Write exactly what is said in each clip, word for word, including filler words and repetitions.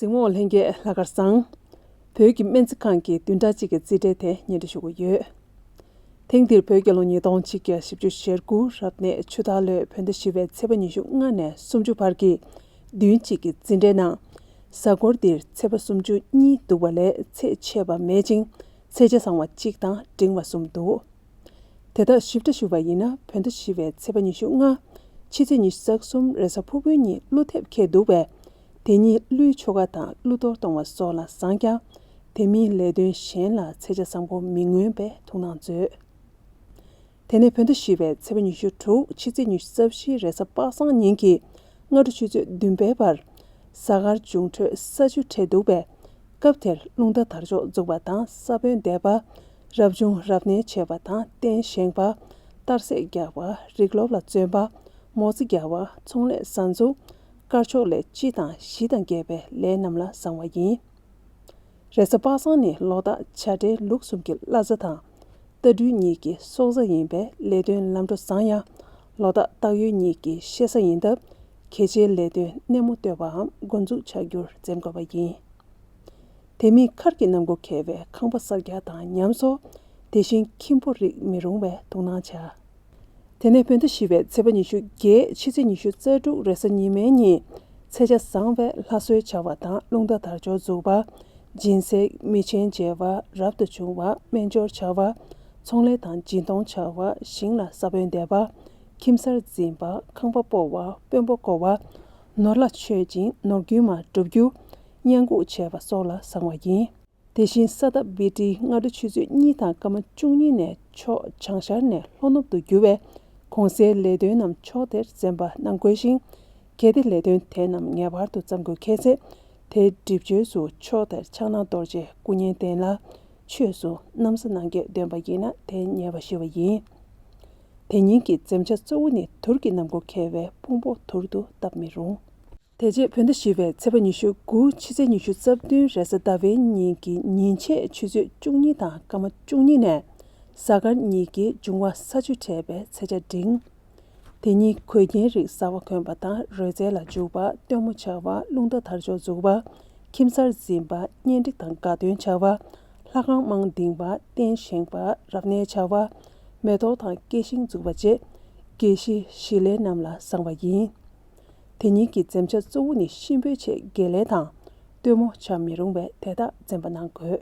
གཟིགས་མོ་ལྷན་རྒྱས་ལྷག་དཀར་བཟང་། བོད་ཀྱི་སྨན་རྩིས་ཁང་གི་བདུན་ཕྲག་གཅིག་གི་རྩིས་འབྲས་དེ་སྙན་སྒྲོན་ཞུ་གི་ཡོད། ཐེངས་འདིར་བོད་རྒྱལ་ལོ་ཉིས་སྟོང་ཆིག་བརྒྱ་བཞི་བཅུ་ཞེ་དགུ་རབ་གནས་ཆུ་སྟག་ལོའི་བོད་ཟླ་བཞི་པའི་ཚེས་པ་ཉི་ཤུ་ལྔ་ནས་སུམ་ཅུ་བར་གྱི་བདུན་གཅིག་གི་རྩིས་འབྲས་ནང་། གཟའ་འཁོར་འདིར་ཚེས་པ་སུམ་ཅུ་གཉིས་འདུ་བ་ལས་ཚེས་ཆད་པ་མེད་ཅིང་། ཚེས་ཆ་བཟང་བ་གཅིག་དང་འབྲིང་བ་གསུམ་འདུག་དེ་དག་ཞིབ་ཕྲ་ཞུ་བ་ཡིན་ན། བོད་ཟླ་བཞི་པའི་ཚེས་པ་ཉི་ཤུ་ལྔ། ཕྱི་ཚེས་ཉི་ཤུ་རྩ་གསུམ་རེས་གཟའ་ཕུར་བུའི་ཉིན་ཀླུ་ཐེབས་འཁེལ་འདུག་པས། དེ་ཉིད་ཀླུའི་ཆོ་ག་དང་ཀླུ་གཏོར་གཏོང་བ་སོགས་ལ་བཟང་ཀྱང་། དེ་མིན་ལས་དོན་གཞན་ལ་ཚེས་ཆ་བཟང་པོ་མི་མངོན་པའི་ཐུགས་སྣང་མཛོད། དེ་ནས་བོད་ཟླ་བཞི་པའི་ཚེས་པ་ཉི་ཤུ་དྲུག། ཕྱི་ཚེས་ཉི་ཤུ་རྩ་བཞི་རེས་གཟའ་པ་སངས་ཉིན་གྱི་སྔ་དྲོ་ཆུ་ཚོད་བདུན་པའི་བར། གཟའ་སྐར་འབྱུང་འཕྲོད་ས་ཆུ་འཕྲད་འདུག་པས། སྐབས་དེར་རླུང་རྟ་དར་ལྕོག་འཛུགས་པ་དང་ས་བོན་འདེབས་པ། རབ་བྱུང་རབ་གནས་བྱེད་པ་དང་རྟེན་བཞེངས་པ། གཏར་སྲེག་རྒྱག་པ། རིགས་སློབ་ལ་བརྩོན་པ། མོ་རྩིས་རྒྱག་པ། ཚོང་ལས་གསར་འཛུགས། དཀར་ཕྱོགས་ལས་སྤྱི་དང་གཞི་དང་འགལ་བའི་ལས་རྣམས་ལ་བཟང་བ་ཡིན། རེས་གཟའ་པ་སངས་ནི་ལོ་རྟགས་བྱ་སྤྲེལ་ལུག་གསུམ་གྱི་བླ་གཟའ་དང་། རྟ་སྦྲུལ་གཉིས་ཀྱི་སྲོག་གཟའ་ཡིན་པས་ལས་དོན་ལམ་འགྲོ་བཟང་ཡང་། ལོ་རྟགས་སྟག་ཡོས་གཉིས་ཀྱི་བཤད་གཟའ་ཡིན་སྟབས། གལ་ཆེའི་ལས་དོན་སྣེ་མོ་གཏོད་པའམ་འགོ་འཛུགས་བྱ་རྒྱུར་འཛེམ་དགོས་པ་ཡིན། དེ་མིན་མཁར་གྱི་གནམ་སྒོ་འཁེལ་བའི་ཁང་པ་གསར་རྒྱག་དང་ཉམས་གསོ། དེ་བཞིན་ཁྱིམ་ཕོ་རིགས་མི་རུང་བའི་ཐུགས་སྣང་བྱ། དེ་ནས་བོད་ཟླ་བཞི་པའི་ཚེས་པ་ཉི་ཤུ་བརྒྱད། ཕྱི་ཚེས་ཉི་ཤུ་རྩ་དྲུག་རེས་གཟའ་ཉི་མའི་ཉིན། ཚེས་ཆ་བཟང་བས་ལྷ་གསོལ་བྱ་བ་དང་རླུང་རྟ་དར་ལྕོག་འཛུགས་པ། སྦྱིན་སྲེག་མི་ཆེན་མཇལ་བ། རབ་ཏུ་བྱུང་བ། སྨན་སྦྱོར་བྱ་བ། ཚོང་ལས་དང་སྦྱིན་གཏོང་བྱ་བ། ཞིང་ལ་ས་བོན་འདེབས་པ། ཁྱིམ་གསར་འཛིན་པ། ཁང་པ་སྤོ་བ། དཔོན་པོ་བསྐོ་བ། ནོར་ལྷ་མཆོད་ཅིང་ནོར་རྒྱུན་མར་སྒྲུབ་རྒྱུ། གཉའ་འགུག་བྱས་པ་སོགས་ལ་བཟང་བ་ཡིན། དེ་བཞིན་ས་ཐབ་བི་ཏི་སྔ་དྲོ་ཆུ་ཚོད་གཉིས་དང་སྐར་མ་བཅུ་གཉིས་ནས་ཕྱོགས་བྱང་ཤར་ནས་ལྷོ་ནུབ་ཏུ་རྒྱུ་བས། གོང་གསལ་ལས་དོན་རྣམས་ཕྱོགས་དེར་འཛེམ་པ་གནང་དགོས་ཤིང་། གལ་ཏེ་ལས་དོན་དེ་རྣམས་ངེས་པར་དུ་བརྩམ་དགོས་ཁེལ་ཚེ། དེའི་སྒྲིབ་བྱེད་དུ་ཕྱོགས་དེར་ཕྱག་ན་རྡོ་རྗེ་སྐུ་བརྙན་བསྟན་ལ། ཆོས་སུ་ན་བཟའ་གནང་རྒྱུ་འདོན་པ་ཡིན་ན་དེ་ཉེས་པ་ཞི་བ་ཡིན། དེ་ཉིན་གྱི་འཛེམ་བྱ་གཙོ་བོ་ནི་དུར་གྱི་གནམ་སྒོ་འཁེལ་བས་ཕུང་པོ་དུར་དུ་བཏབ་མི་རུང་། དེ་རྗེས་བོད་ཟླ་བཞི་པའི་ཚེས་པ་ཉི་ཤུ་དགུ། ཕྱི་ཚེས་ཉི་ཤུ་རྩ་བདུན་རེས་གཟའ་ཟླ་བའི་ཉིན་གྱི་ཉིན་ཕྱེད་ཆུ་ཚོད་བཅུ་གཉིས་དང་སྐར་མ་བཅུ་གཉིས་ནས་གཟའ་སྐར་གཉིས་ཀྱི་འབྱུང་བ་ས་ཆུ་འཕྲད་པའི་ཚེས་ཆ་འབྲིང་། དེ་ཉིན་གོས་རྒྱན་རིགས་གསར་པ་གོན་པ་དང་རོལ་རྩེད་ལ་འཇུག་པ། སྟོན་མོ་བྱ་བ། རླུང་རྟ་དར་ལྕོག་འཛུགས་པ། ཁྱིམ་གསར་འཛིན་པ། གཉེན་སྒྲིག་དང་དགའ་སྟོན་བྱ་བ། ལྷ་ཁང་རྨང་ལྡིང་བ། རྟེན་བཞེངས་པ། རབ་གནས་བྱ་བ། མེ་ཏོག་དང་སྐྱེ་ཤིང་འཛུགས་པ་བཅས་དགེ་བཤེས་ཞི་ལུའི་རྣམས་ལ་བཟང་བ་ཡིན། དེ་ཉིན་གྱི་འཛེམ་བྱ་གཙོ་བོ་ནི་གཤིན་པོའི་ཆེད་དགེ་ལས་དང་། སྟོན་མོ་བྱ་མི་རུང་བས་དེ་དག་འཛེམ་པ་གནང་དགོས།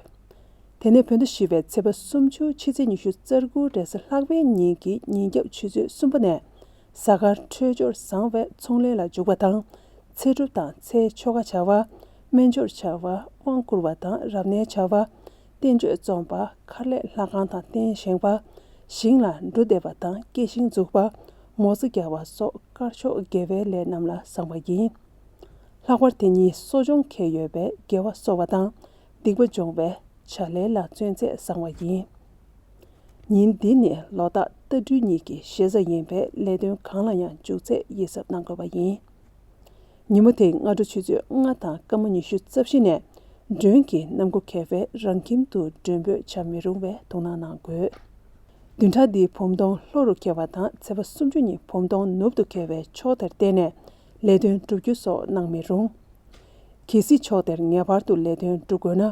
དེ་ནས་བོད་ཟླ་བཞི་པའི་ཚེས་པ་སུམ་ཅུ། ཕྱི་ཚེས་ཉི་ཤུ་རྩ་དགུ་རེས་གཟའ་ལྷག་པའི་ཉིན་གྱི་ཉིན་རྒྱབ་ཆུ་ཚོད་གསུམ་པ་ནས་གཟའ་སྐར་འཕྲོད་སྦྱོར་བཟང་བས་ཚོང་ལས་ལ་འཇུག་པ་དང་། ཚེ་སྒྲུབ་དང་ཚེ་ཆོ་ག་བྱ་བ། སྨན་སྦྱོར་བྱ་བ། དབང་བསྐུར་བ་དང་རབ་གནས་བྱ་བ། བསྟན་བཅོས་རྩོམ་པ། མཁར་ལས་ལྷ་ཁང་དང་རྟེན་བཞེངས་པ། ཞིང་ལ་འབྲུ་འདེབས་པ་དང་སྐྱེ་ཤིང་འཛུགས་པ། མོ་རྩིས་རྒྱག་པ་སོགས་དཀར་ཕྱོགས་དགེ་བའི་ལས་རྣམས་ལ་བཟང་བ་ཡིན། ལྷག་པར་དེ་ཉིན་གསོ་སྦྱོང་འཁེལ་ཡོད་པས་དགེ་བ་གསོ་བ་དང་སྡིག་པ་སྦྱོང་བའི་བྱ་ལས་ལ་བརྩོན་ཚད་བཟང་བ་ཡིན། ཉིན་འདི་ནི་ལོ་རྟགས་རྟ་སྦྲུལ་གཉིས་ཀྱི་ཞེ་ས་ཡིན་པས་ལས་དོན་གང་ལ་ཡང་འཇུག་ཚད་ཡིད་གཟབ་གནང་དགོས་པ་ཡིན། ཉིན་མོ་དེ་སྔ་དྲོ་ཆུ་ཚོད་ལྔ་དང་སྐར་མ་ཉི་ཤུ་རྩ་བཞི་ནས་མགྲོན་གྱི་གནམ་སྒོ་འཁེལ་བས་རང་ཁྱིམ་དུ་མགྲོན་འབོད་བྱ་མི་རུང་བའི་ཐུགས་སྣང་གནང་དགོས། བདུན་ཕྲག་འདིའི་བུམ་སྟོང་ལྷོ་རུ་འཁེལ་བ་དང་ཚེས་པ་སུམ་ཅུ་ཉིན་བུམ་སྟོང་ནུབ་ཏུ་འཁེལ་བའི་ཕྱོགས་དེར་བརྟེན་ནས་ལས་དོན་བསྒྲུབ་རྒྱུ་སོགས་གནང་མི་རུང་། གལ་སྲིད་ཕྱོགས་དེར་ངེས་པར་དུ་ལས་དོན་སྒྲུབ་དགོས་ན།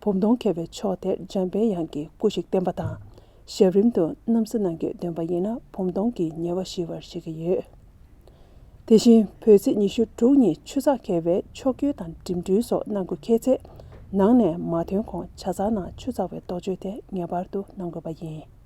བུམ་སྟོང་འཁེལ་བའི་ཕྱོགས་དེར་འཇམ་པའི་དབྱངས་ཀྱི་སྐུ་ཞིག་བསྟན་པ་དང་། ཞབས་རིམ་དུ་ན་བཟའ་གནང་རྒྱུ་འདོན་པ་ཡིན་ན་བུམ་སྟོང་གི་ཉེས་པ་ཞི་བར་བྱེད་ཀྱི་ཡོད། དེ་བཞིན་བོད་ཚེས་ཉི་ཤུ་དྲུག་ཉིན་ཆུ་ཚགས་འཁེལ་བས་ཕྱོགས་བསྐྱོད་དང་འགྲིམ་འགྲུལ་སོགས་གནང་དགོས་ཁེལ་ཚེ། ནང་ནས་མ་ཐོན་གོང་ཇ་ཚང་ནང་ཆུ་ཚགས་པའི་ལྟོ་བཅོས་དེ་ངེས་པར་དུ་གནང་དགོས་པ་ཡིན།